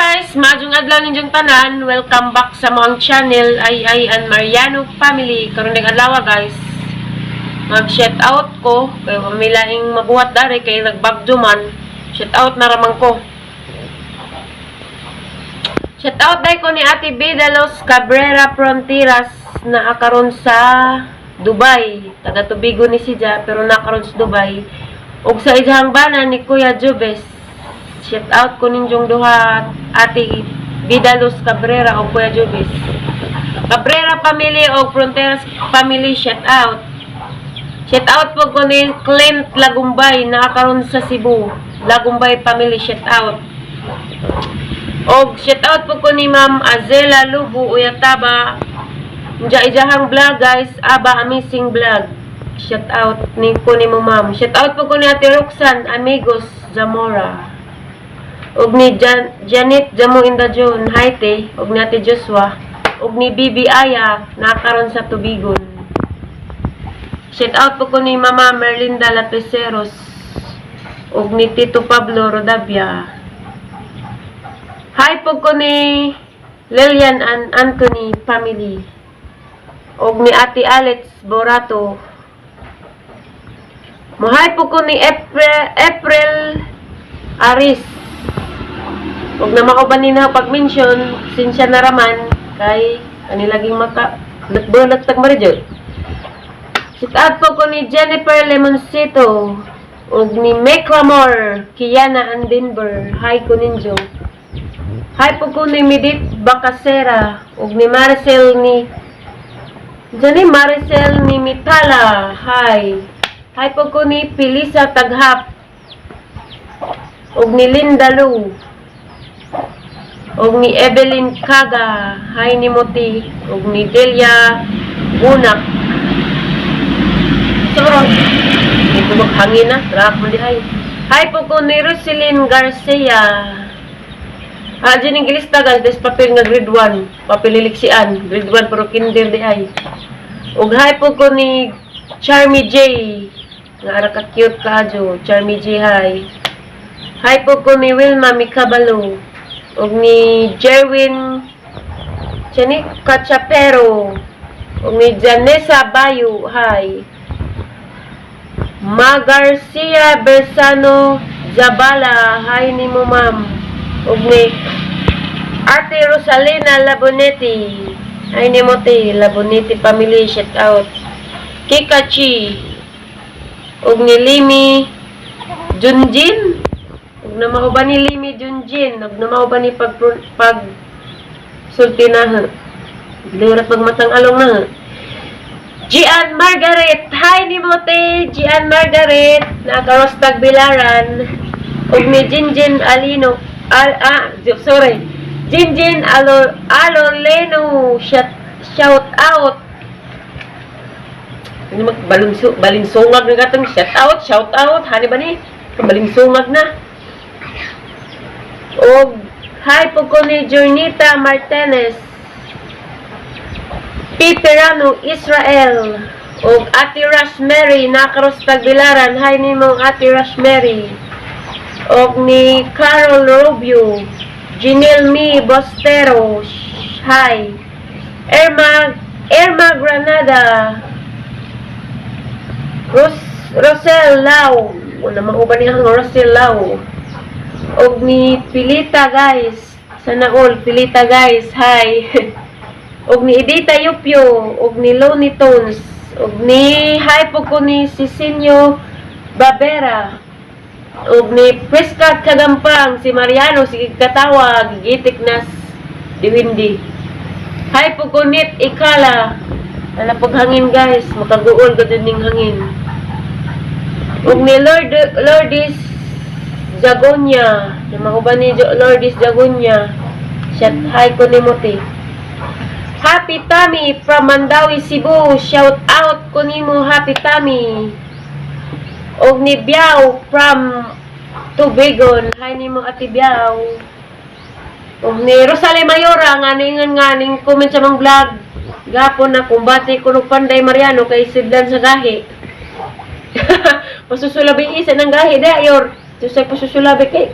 Guys! Maayong adlaw ninyong tanan. Welcome back sa among channel, Ay Ay and Mariano Family. Karon ning adlaw, guys, mag-shout out ko kay may laing mabuhat dari kay nagbagyo man. Shout out na ramang ko. Shout out dai ko ni Ate Bidalos Cabrera Fronteras na akaron sa Dubai. Taga Tubigo ni siya pero nakaron sa Dubai. Ug sa iyang bana ni Kuya Jubes. Shout out ko ninyong duha, Ate Bidalos Cabrera ug Kuya Jubes. Cabrera family o Fronteras family, shout out. Shout out po ko ni Clint Lagumbay na karon sa Cebu. Lagumbay family, shout out. Og shout out po ko ni Ma'am Azela Lubo Uyataba. Diya ijahang vlog, guys, Aba Amazing Vlog. Shout out ni ko ni mo, ma'am. Shout out po ko ni Ate Roxanne Amigos Zamora. Og ni Janet Jamo Inda John Haite, og ni Ate Joshua, og ni Bibi Aya nakaron sa Tubigon. Shout out po ko ni Mama Merlinda Lapiceros ug ni Tito Pablo Rodavia. Hi po ko ni Lilian and Anthony family ug ni Ate Alex Borato. Mo-hi po ko ni April Aris. Ug na mauban ni na pag-mention, sinsya na raman kay ani laging maka bulat tag maridyo. Shout out po ko ni Jennifer Lemoncito ug ni Meclamore, Kiana and Denver. Hi ko ninyo. Hi po ko ni Midit Bacasera ug ni Maricel ni Johnny Maricel ni Mitala. Hi. Hi po ko ni Pilisa Taghap ug ni Linda Lu ug ni Evelyn Kaga. Hi ni Moti ug ni Delia Bunak. Soron. Hindi ko maghangin na. Trak mo di ay. Hi po ko ni Roselyn Garcia. Ah, dyan yung gilista, guys. Des papel nga grade 1. Papel liliksian. Grade 1 pero kinder di ay. Ug hi po ko ni Charmy J. Nga ara ka cute ka jo. Charmy J, hi. Hi po ko ni Wilma Mikabalo. Ug ni Jerwin Chani Cachapero. Ug ni Janessa Bayo, hi. Ma Garcia Bersano Zabala, hi ni mo, ma'am. Ug ni Ate Rosalina Labonetti. Hi ni mo, te, Labonetti family, shout out. Kikachi. Ug ni Limi Junjin. Ug na mao ba ni Limi Junjin, ug na mao ba ni pag pag sulti na ha. Lirat magmatang along na ha. Gian Margaret, hi ni mo, te, Gian Margaret, nakaros Tagbilaran. Ug ni Jinjin Alino, al, ah, sorry. Jinjin Alo, Aloleno, shout out. Ano mag balinsungag na katong shout out, hani ba ni? Balinsungag na. Og hi po ko ni Jornita Martinez. Piperano Israel ug Ate Rosemary nakaros Tagbilaran. Hi nimo, Ate Rosemary, ug ni Carol Rubio, Janelle Mi Bostero, hi. Irma Irma Granada, Rosel Lau, wala mauban niya ang Rosel Lau, ug ni Pilita, guys, sana all Pilita, guys, hi, ug ni Edita Yupyo, ug ni Lonnie Tones, ug ni hi po ko ni Sisinyo Babera, ug ni Priska Kagampang, si Mariano, sige katawa, gigitik na diwindi. Hi po ko nit Ikala. Ala paghangin, guys, makaguol ka ning hangin. Ug ni Lord Lourdes Jagonia, na mauban ni Lourdes Jagonia. Shout hi ko ni Mote. Happy Tommy from Mandaue, Cebu. Shout out ko nimo, Happy Tommy. Og ni Biao from Tubigon. Hi nimo, Ate Biao. Og ni Rosalie Mayora nga ningon nga ning comment sa mga vlog. Gapon na kumbati ko og Panday Mariano kay sidlan sa gahi. Pasusulabi isa ng gahi da yor. Susay pasusulabi kay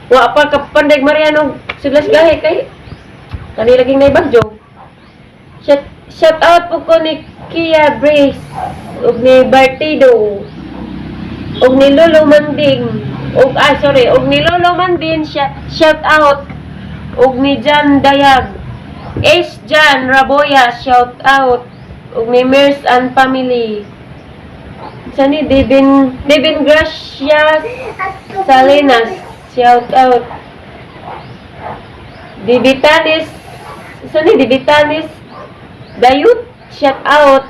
Wa pa kapanday Mariano Siglas gahe kay kani laging nay bagyo. Shout out po ko ni Kia Brace ug ni Bartido ug ni Lolo Manding ug ah sorry, ug ni Lolo Mandin, shout out ug ni Jan Dayag, Ace Jan Raboya, shout out ug ni Mers and Family sa ni Devin Gracias Salinas, shout out. Dibitanis sa ni Dibitanis Dayut, shout out.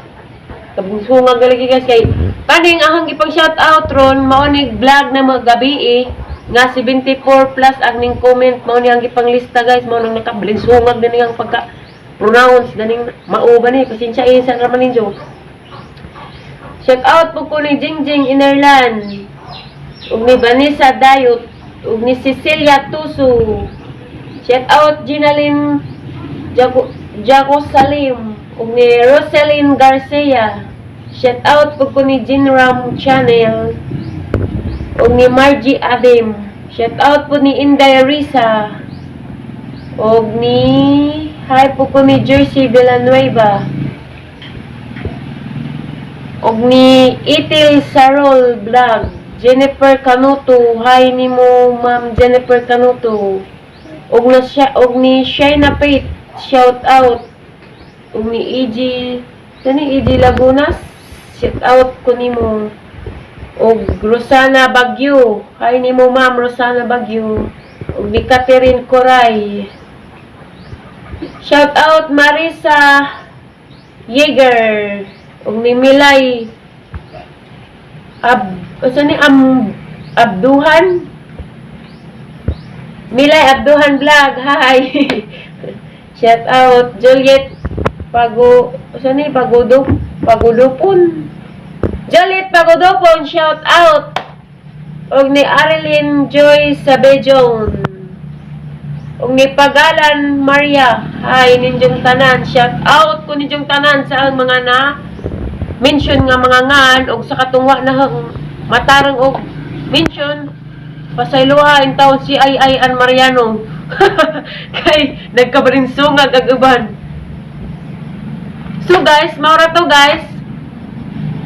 Kabungsunga galagi guys kay kaning akong ipang shout out ron mao ni vlog na mga gabi eh nga 74 plus ang ning comment, mao ni ang ipang lista guys, mao nang nakabalinsungag din ang pagka pronounce daning mao ba ni, pasensya eh sa raman ninyo. Shout out po ko ni Jingjing Inerlan ug ni Vanessa Dayot ug ni Cecilia Tusu. Shout out Ginalyn Jago Salim ug ni Roselyn Garcia. Shout out po ko ni Jinram Channel ug ni Margie Adim. Shout out po ni Inday Risa ug ni hi po ko ni Jersey Villanueva ug ni Itil Sarol Vlog, Jennifer Canuto, hi nimo Ma'am Jennifer Canuto. Ug na siya ug ni Shaina Pate, shout out. Ug ni EG, kani EG Lagunas, shout out ko nimo. Ug Rosana Bagyo, hi nimo Ma'am Rosana Bagyo. Ug ni Catherine Coray. Shout out Marisa Yeager ug ni Milay Ab asa ni Am Abduhan, Milay Abduhan Vlog, hi. Shout out Juliet Pago asa ni Pagodo Pagodopon, Juliet Pagodopon, shout out. Ug ni Arilyn Joy Sabejon ug ni Pagalan Maria, hi ninyong tanan. Shout out ko ninyong tanan sa ang mga na mention nga mga ngan og sa katungwa na hang matarang og mention, pasayloha in taon si Ay Ay An Mariano kay nagkabarinsungag ang uban. So guys, maura to guys.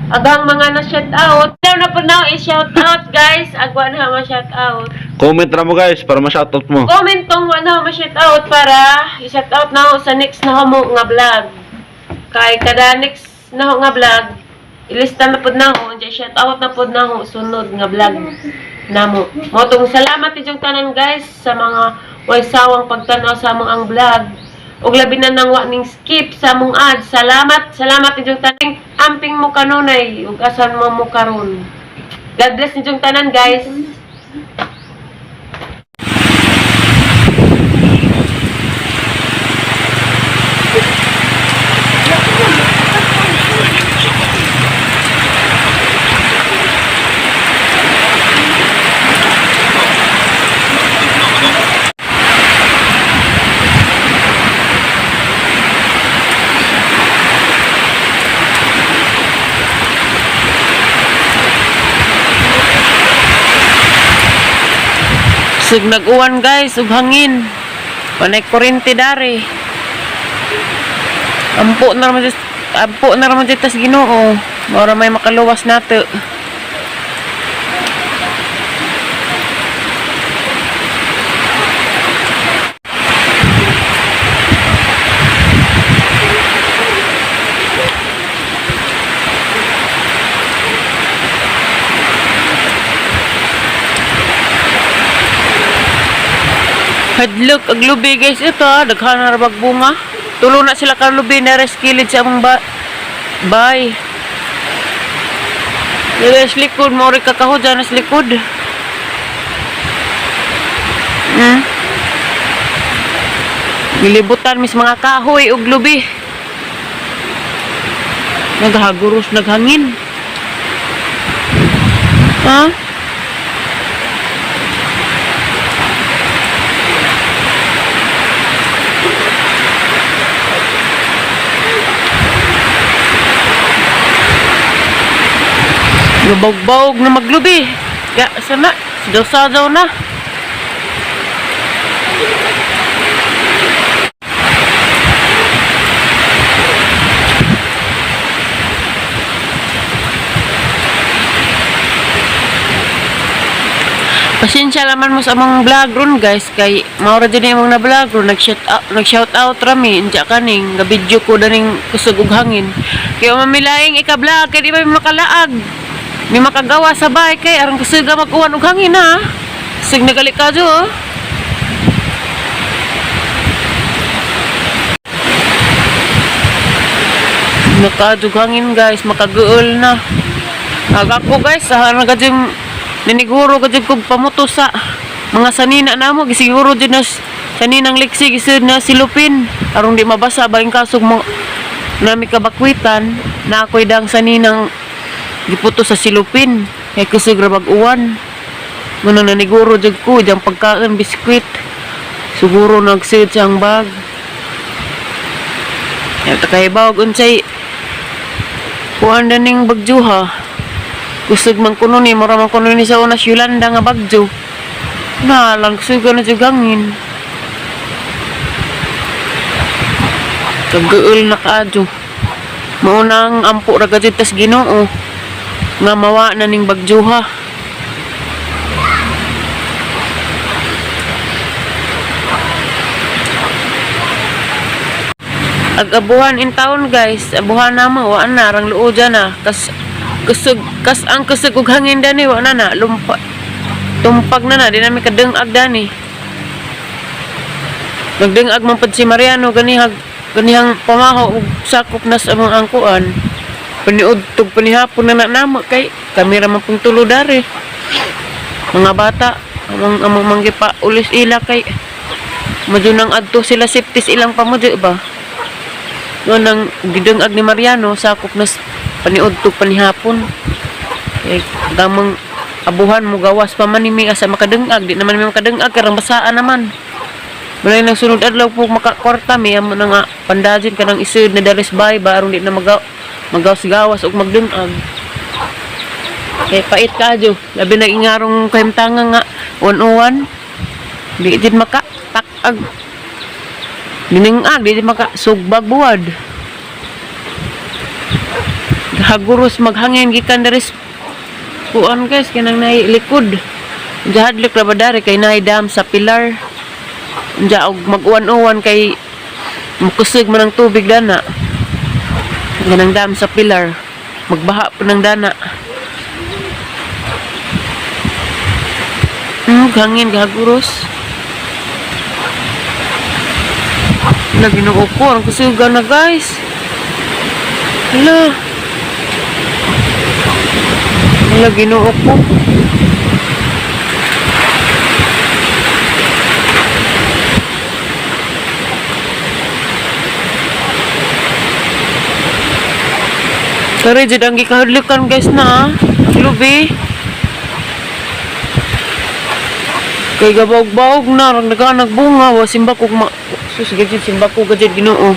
Agang mga na shout out. Now na po now is shout out guys. Agwa na ma shout out. Comment na mo guys para ma-shoutout mo. Comment tong wala ma shout out para i-shout out na ho sa next na ho mo nga vlog. Kay kada next na ho nga vlog, ilista na pud na ho, unya shout out na pud na ho sunod nga vlog namo. Mao tong salamat inyong tanan guys sa mga way sawang pagtan-aw sa among ang vlog. Ug labi na nang wa ning skip sa among ad. Salamat, salamat inyong tanan. Amping mo kanunay ug asan mo mo karon. God bless inyong tanan guys. Sig nag-uwan guys, ug hangin. Panay kuryente dari. Ampo na raman ampo na raman tas Ginoo. Mora may makaluwas nato. Hadlok ag lubi guys ito ah, daghan na ra bag bunga. Tulo na sila ka lubi na res kilid sa among ba bay. Dili sa likod mo ri kakaho dyan sa likod. Gilibutan mis mga kahoy ug lubi. Naghaguros naghangin. Ha? Lubog-bog na maglubi. Ya, sana. Sigaw-sagaw na. Pasensya laman mo sa among vlog ron guys kay mao ra jud imong na vlog ron, nag-shout out rami unja kaning ga video ko daning kusog og hangin. Kay mamilaing ika vlog kay di ba mi makalaag. Mi makagawa sa bahay kay aron kusog mag-uwan og hangin ha. Kusog nagali ka jo. Oh. Nakadug hangin guys, makaguol na. Aga ko guys, sa na gadyong niniguro gadyong kog pamuto sa mga sanina namo, gisiguro jud na saninang liksi gisud na silupin aron di mabasa bahin kasog mga nami kabakwitan na ako'y dang saninang giputo sa silupin kay kusog ra bag-uwan. Muna naniguro jud ko diyang pagkaon biskwit. Siguro nagsid siyang bag. Ya takay bawag unsay kuan na ning bagyo ha. Kusog man kuno ni, mura man kuno ni sa una si Yolanda nga bagyo. Na lang kusog na jud hangin. Kagaul na kaadyo. Maunang ampo ra gajud tas Ginoo nga mawa na ning bagyo ha. Ag-abuhan in town guys, abuhan na mo, wa na rang luo dyan na. Kas kusog kas ang kusog ug hangin dani wa na na lumpa tumpag na na di na mi kadengag dani. Nagdengag man pud si Mariano ganihag ganihang pamaho ug sakop na sa among angkuan. Paniudtog panihapon na na namo kay kami ra man pong tulo dari. Mga bata among among manggipa ulis ila kay madunang adto sila safety sa ilang pamudyo ba. Noon ang gidengag ni Mariano sakop na paniudtog panihapon. Eh, gamang abuhan mo gawas pa man ni mi asa makadengag di naman mi makadengag karang basaan naman. Malay nang sunod adlaw po makakwarta mi amo na nga pandajin kanang isud na dalis bay ba aron di na magawas-gawas og magdengag. Kay pait kadyo, labi na ingarong kahimtangan nga uwan-uwan. Di jud maka takag. Dinengag di jud maka sugbag buwad. Haguros maghangin gikan diri kuan guys kanang nay likod. Jahadlok ra ba dari kay naay dam sa pilar. Unja og mag-uwan-uwan kay mukusog man ang tubig dana. Ganang dam sa pilar. Magbaha po ng dana. Hangin gaguros. Lagi Ginoo ko, ang kusugan na guys. Hala. Hala, Ginoo ko. Kare, jud ang gikahadlukan guys na ah. Lubi. Kay gabawg-bawog na, rang nagkanag bunga, wa simba ko ma... Sus, gajud, simba ko gajud Ginoo.